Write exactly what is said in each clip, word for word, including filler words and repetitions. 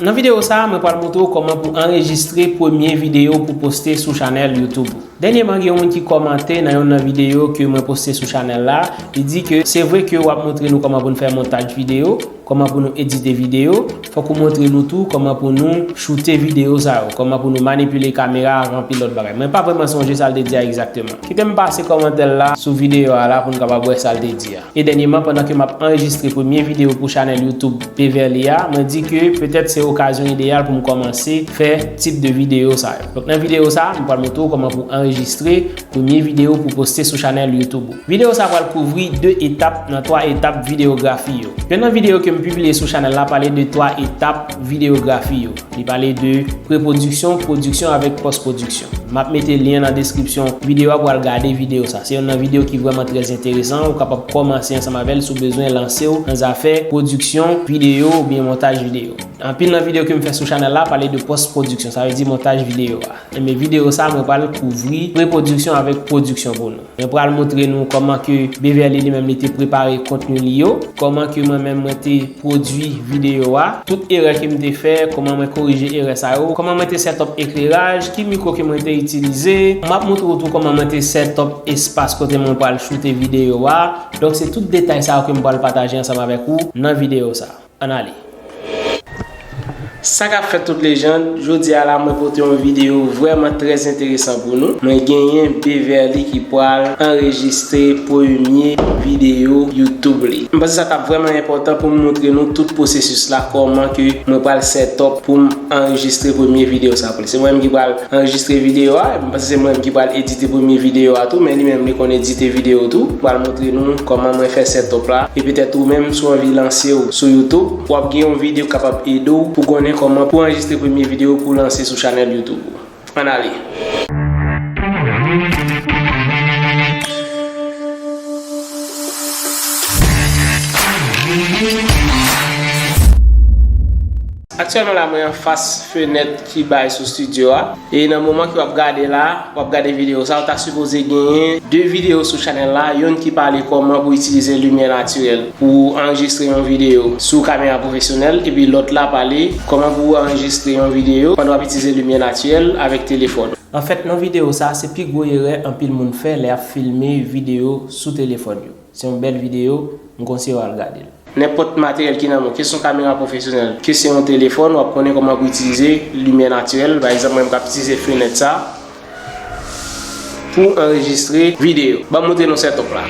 Nan videyo sa a, mwen pral montre w kòman pou anrejistre premye videyo pou poste sou chanèl YouTube ou. Dènyèman, gen yon moun ki kòmante nan yonn nan videyo ke mwen poste sou chanèl la. Li di ke se vre ke w ap montre nou kòman pou n fè montaj videyo, kòman pou nou edite videyo, fòk ou montre nou tou kòman pou nou choute videyo sa yo, kòman pou nou manipile kamera ak anpil lòt bagay. Mwen pa vrèman sonje sa l te di a egzakteman. Kite m pase kòmantè l la sou videyo a la pou n kapab wè sa l te di a. E dènyèman, pandan ke m ap anrejistre premye videyo pou chanèl YouTube Beverly a, mwen di ke petèt se okazyon ideyal pou m kòmanse fè tip de videyo sa yo. Donk, nan videyo sa a, m pral montre w kòman pou anrejistre premye videyo pou poste sou chanèl YouTube ou. Videyo sa a pral kouvri de etap nan twa etap videyografi yo. Yonn nan videyo ke m pibliye sou chanèl la pale de twa etap videyografi yo. Li pale de prepwodiksyon, pwodiksyon avèk pòspwodiksyon. M ap mete lyen nan deskripsyon videyo a pou w al gade videyo sa. Se yonn nan videyo ki vrèman trè enteresan. Ou kapab kòmanse ansanm avè l si w bezwen lanse w nan zafè pwodiksyon videyo oubyen montaj videyo. Anpil nan videyo ke m fè sou chanèl la pale de pòspwodiksyon, sa vle di montaj videyo a. Enben, videyo sa a, mwen pral kouvri prepwodiksyon avèk pwodiksyon pou nou. Mwen pral montre nou kòman ke Beverly li menm li te prepare kontni li yo, kòman ke mwen menm mwen te pwodui videyo a, tout erè ke m te fè, kòman mwen korije erè sa yo, kòman mwen te set up ekleraj, ki mikwo ke mwen te itilize. M ap montre w tou kòman mwen te set up espas kote mwen pral choute videyo a. Donk, se tout detay sa yo ke m pral pataje ansanm avèk ou nan videyo sa. Ann ale. Sa k ap fèt tout lejand, jodi a la mwen pote yon videyo vrèman trè enteresan pou nou. Mwen genyen Beverly ki pral anrejistre premye videyo YouTube li. M panse sa t ap vrèman enpòtan pou m montre nou tout pwosesis la, kòman ke mwen pral set up pou m anrejistre premye videyo sa pou li. Se mwen menm ki pral anrejistre videyo a, m panse se mwen menm ki pral edite premye videyo a tou, men li menm li konn edite videyo tou. M pral montre nou kòman mwen fè set up la, e petèt ou menm si w anvi lanse w sou YouTube, w ap gen yon videyo k kapab ede w pou konnen kòman pou anrejistre premye videyo pou lanse sou chanèl YouTube ou. Ann ale. Aktyèlman la, mwen anfas fenèt ki bay sou estidyo a. E nan moman ke w ap gade la, w ap gade videyo sa, ou ta sipoze genyen de videyo sou chanèl la, yonn ki pale kòman pou itilize limyè natirèl pou anrejistre yon videyo sou kamera pwofesyonèl, epi lòt la pale kòman pou anrejistre yon videyo pandan w ap itilize limyè natirèl avèk telefòn ou. Anfèt, nan videyo sa, se pi gwo erè anpil moun fè lè y ap filme videyo sou telefòn yo. Se yon bèl videyo, m konseye w al gade l. Nenpòt materyèl ki nan men w, ke se yon kamera pwofesyonèl, ke se yon telefòn, w ap konnen kòman pou itilize limyè natirèl. Pa egzanp, mwen, m ka itilize fenèt sa pou anrejistre videyo. Ban m montre nou setup la.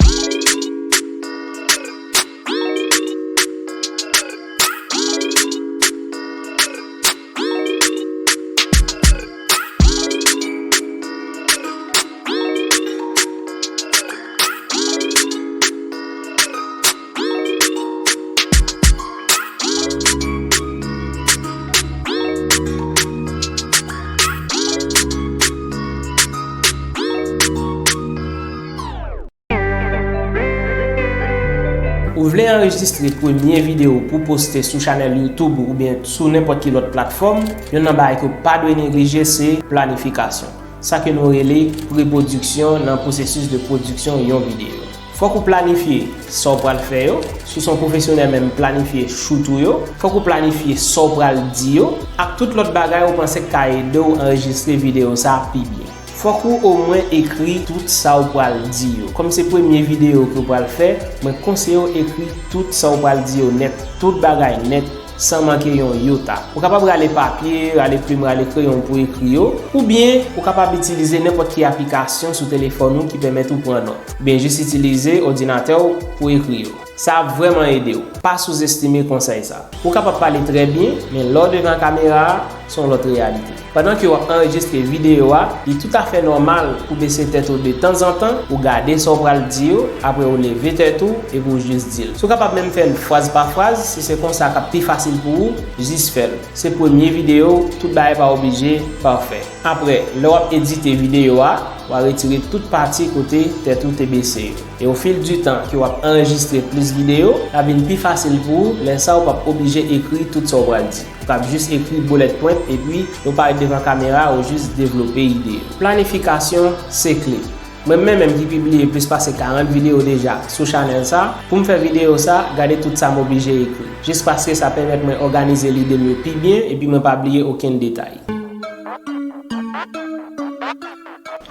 Ou vle anrejistre premye videyo pou poste sou chanèl YouTube ou oubyen sou nenpòt ki lòt platfòm, yonn nan bagay ke w pa dwe neglije se planifikasyon. Sa ke nou rele prepwodiksyon nan pwosesis de pwodiksyon yon videyo. Fòk ou planifye sa w pral fè yo. Si w se yon pwofesyonèl menm, planifye shoot ou yo. Fòk ou planifye sa w pral di yo ak tout lòt bagay ou panse k ka ede w anrejistre videyo sa pi byen. Fòk ou omwen ekri tout sa w pral di yo. Kòm se premye videyo ke w pral fè, mwen konseye w ekri tout sa w pral di yo nèt, tout bagay nèt, san manke yon yota. Ou kapab rale papye, rale plim, rale kreyon pou ekri yo, oubyen ou kapab itilize nenpòt ki aplikasyon sou telefòn ou ki pèmèt ou pran nòt, oubyen jis itilize òdinatè w pou ekri yo. Sa ap vrèman ede w. Pa souzestime konsèy sa. Ou kapab pale trè byen, men lè w devan kamera a, se yon lòt reyalite. Pandan ke w ap anrejistre videyo a, li toutafè nòmal pou bese tèt ou detanzantan, ou gade sa w pral di yo, apre ou leve tèt ou, epi ou jis di l. Si w kapab menm fè l fraz pa fraz, si se konsa k ap pi fasil pou ou, jis fè l. Se premye videyo w, tout bagay pa oblije pafè. Apre, lè w ap edite videyo a, w a retire tout pati kote tèt ou te bese yo. E ofil di tan ke w ap anrejistre plis videyo, l ap vin pi fasil pou ou, lè sa a w p ap oblije ekri tout sa w pral di. Ou kab jis ekri bullet point epi yo parèt devan kamera ou jis devlope ide yo. Planifikasyon se kle. Mwen menm menm ki pibliye plis pase karant videyo deja sou chanèl sa, pou m fè videyo sa, gade tout sa m oblije ekri. Jis paske sa pèmèt mwen òganize lide m yo pi byen epi mwen pa bliye okenn detay.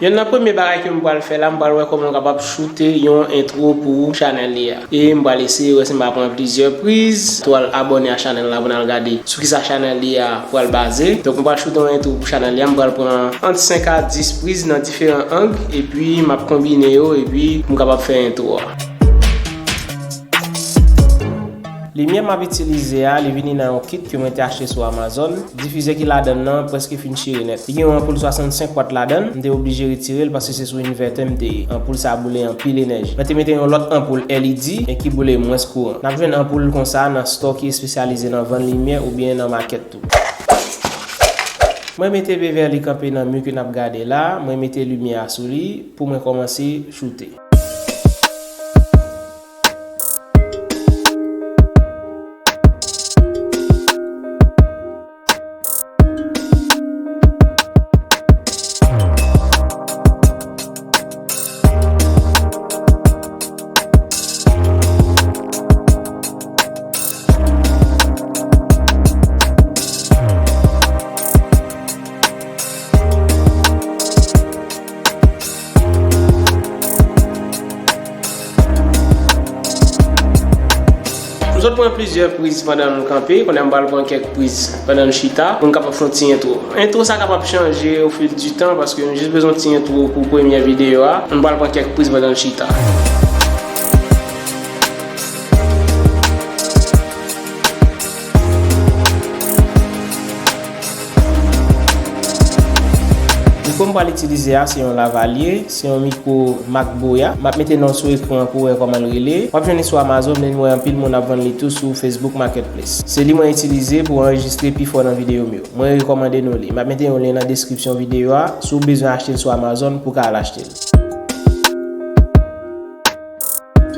Yonn nan premye bagay ke m pral fè la, m pral wè kòman m kapab choute yon entwo pou chanèl li a. E m pral eseye wè si m pa pran plizyè priz. Tou al abòne a chanèl la pou n al gade sou kisa chanèl li a pral baze. Donk, m pral choute yon entwo pou chanèl li a. M pral pran ant senk a dis priz nan diferan ang. Epi, m ap konbine yo. Epi, pou m kapab fè entwo a. Limyè m ap itilize a, li vini nan yon kit ke mwen te achte sou Amazon. Difizè ki ladan l nan prèske fin chire nèt. Li gen yon anpoul swasannsenk wat ladan l, m te oblije retire l paske se sou envètè m te ye. Anpoul sa a boule anpil enèji. Mwen te mete yon lòt anpoul L E D, men ki boule mwens kouran. N ap jwenn anpoul konsa nan stò ki espesyalize nan vann limyè oubyen nan makèt tou. Mwen mete Beverly kanpe nan mi ke n ap gade la, mwen mete limyè a sou li pou mwen kòmanse choute. M sot pran plizyè priz pandan m kanpe, kounye a m pral pran kèk priz pandan m chita, pou m kapab fè yon ti entwo. Entwo sa kapab chanje au fil du temps, paske nou jis bezwen yon ti entwo pou premyè videyo a. M pral pran kèk priz pandan m chita. Mikwo m pral itilize a se yon lavalye, se yon mikwo mak Boya. M ap mete non sou ekran an pou w wè kòman l rele. W ap jwenn li sou Amazon, men m wè anpil moun ap vann li tou sou Facebook Marketplace. Se li mwen itilize pou anrejistre pifò nan videyo m yo. Mwen rekòmande nou li. M ap mete yon lyen nan deskripsyon videyo a, si w bezwen achte l sou Amazon, pou w ka al achte l.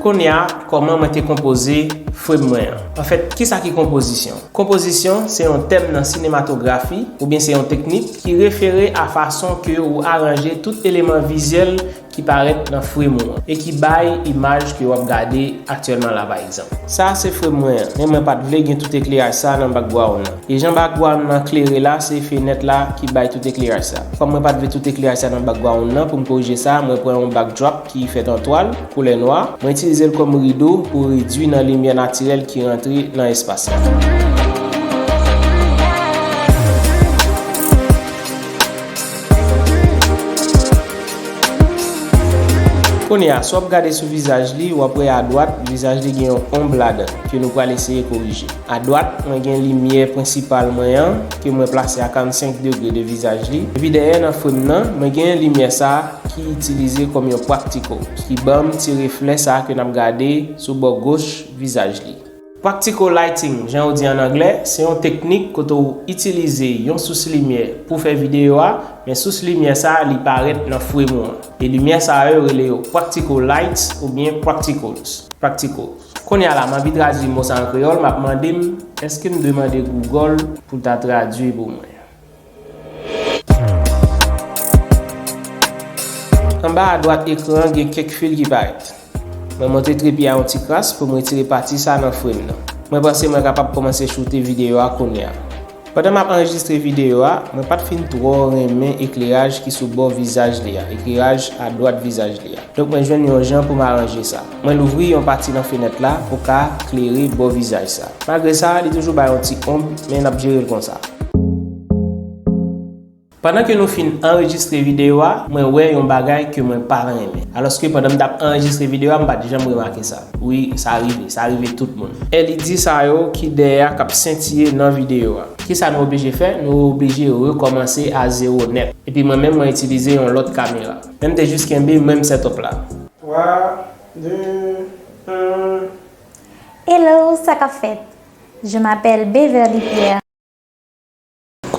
Kounye a, kòman mwen te konpoze frame mwen an? Anfèt, kisa ki konpozisyon? Konpozisyon se yon tèm nan sinematografi oubyen se yon teknik ki refere a fason ke ou aranje tout eleman vizyèl ki parèt nan frame ou an e ki bay imaj ke w ap gade aktyèlman la, pa egzanp. Sa a se frame mwen an, men mwen pa t vle gen tout ekleraj sa a nan background nan. E jan background nan klere la, se fenèt la ki bay tout ekleraj sa. Kòm mwen pa t vle tout ekleraj sa nan background nan, pou m korije sa, mwen pran yon backdrop ki fèt an twal, koulè nwa. Mwen itilize l kòm rido pou redui nan limyè natirèl ki rantre nan espas la. Kounye a, si w ap gade sou vizaj li, w ap wè adwat, vizaj li gen yon onb ladan l, ke nou pral eseye korije. Adwat, mwen gen limyè prensipal mwen an, ke mwen plase a karannsenk degre de vizaj li. Epi dèyè nan frame nan, mwen gen limyè sa a ki itilize kòm yon practical, ki ban m ti reflè sa a ke n ap gade sou bò goch vizaj li. Practical lighting, jan yo di ann anglè, se yon teknik kote w itilize yon sous limyè pou fè videyo a, men sous limyè sa a, li parèt nan frame ou an. E limyè sa a, yo rele yo practical lights oubyen practicals. Practical. Kounye a la, m anvi tradui mo sa an kreyòl, m ap mande m, èske m dwe mande Google pou l ta tradui pou mwen? Anba adwat ekran an, gen kèk fil ki parèt. Mwen monte trepye a yon ti kras pou m retire pati sa nan frame nan. Mwen panse mwen kapab kòmanse choute videyo a kounye a. Pandan m ap anrejistre videyo a, mwen pa t fin twò renmen ekleraj ki sou bò vizaj li a, ekleraj adwat vizaj li a. Donk, mwen jwenn yon jan pou m aranje sa. Mwen louvri yon pati nan fenèt la pou ka klere bò vizaj sa. Malgre sa, li toujou bay yon ti onb, men n ap jere l konsa. Pandan ke nou fin anrejistre videyo a, mwen wè yon bagay ke mwen pa renmen. Alòske pandan m t ap anrejistre videyo a, m pa t janm remake sa. Wi, sa rive, sa rive tout moun. L E D sa yo ki dèyè a k ap sentiye nan videyo a. Kisa nou oblije fè? Nou oblije rekòmanse a zewo nèt. Epi mwen menm, mwen itilize yon lòt kamera. Men m te jis kenbe menm setup la. Twa, de, en. Hello, sa k ap fèt? Je m'appelle Beverly Pierre.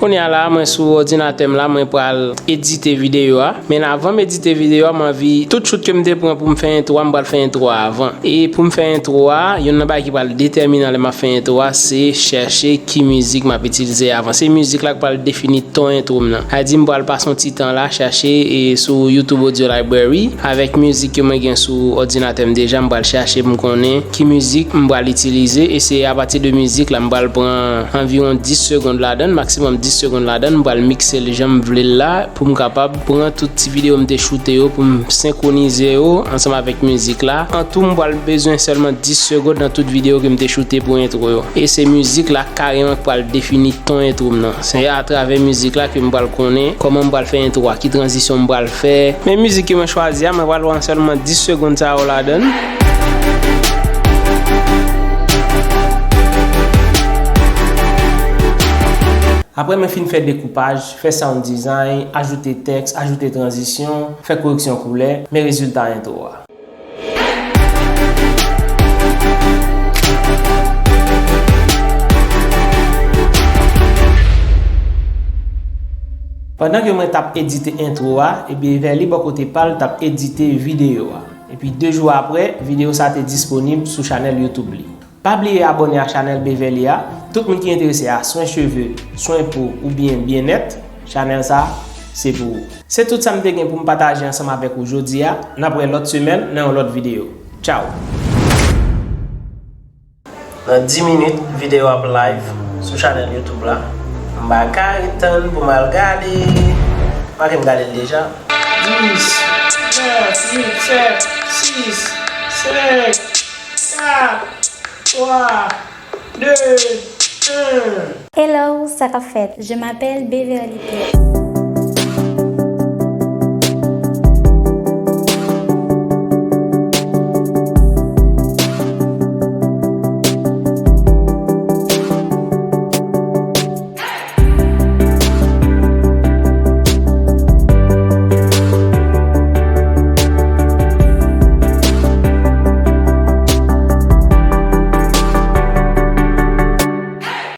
Kounye a la, mwen sou òdinatè m la, mwen pral edite videyo a. Men avan m edite videyo a, m anvi tout shoot ke m te pran pou m fè entwo a, m pral fè entwo a avan. E pou m fè entwo a, youn nan bagay ki pral detèminan lè m ap fè entwo a, se chèche ki mizik m ap itilize avan. Se mizik la k pral defini ton entwo m nan. Sa di m pral pase yon ti tan la, chèche e sou YouTube Audio Library, avèk mizik ke mwen gen sou òdinatè m deja, m pral chèche pou m konnen ki mizik m pral itilize, e se apati de mizik la m pral pran anviwon dis segond ladan l, maksimòm dis segond ladan l, m pral mikse l jan m vle l la, pou m kapab pran tout ti videyo m te choute yo, pou m senkwonize yo ansanm avèk mizik la. An tou, m pral bezwen sèlman dis segond nan tout videyo ke m te choute pou entwo yo. E se mizik la kareman k pral defini ton entwo m nan. Se atravè mizik la ke m pral konnen kòman m pral fè entwo a, ki tranzisyon m pral fè. Men mizik ke mwen chwazi a, mwen pral pran sèlman dis segond sa yo ladan l. Apre mwen fin fè dekoupaj, fè sound design, ajoute tèks, ajoute tranzisyon, fè koreksyon koulè, men rezilta entwo a. Pandan ke mwen t ap edite entwo a, epi Everly bò kote pa l t ap edite videyo a. Epi de jou apre, videyo sa te disponib sou chanèl YouTube li. Pa bliye abòne ak chanèl Beverly a. Tout moun ki enterese a swen cheve, swen po oubyen byennèt, chanèl sa se pou ou. Se tout sa m te gen pou m pataje ansanm avèk ou jodi a. N ap wè lòt semèn nan yon lòt videyo. Tchao! Nan dis minit, videyo ap live sou chanèl YouTube la. M pa ka ret tann pou m al gade. Pa ke m gade l deja. Dis, nèf, uit, sèt, sis, senk, kat, twa, de, en. Hello, sa k ap fèt? Je m'appelle Beverly Pierre.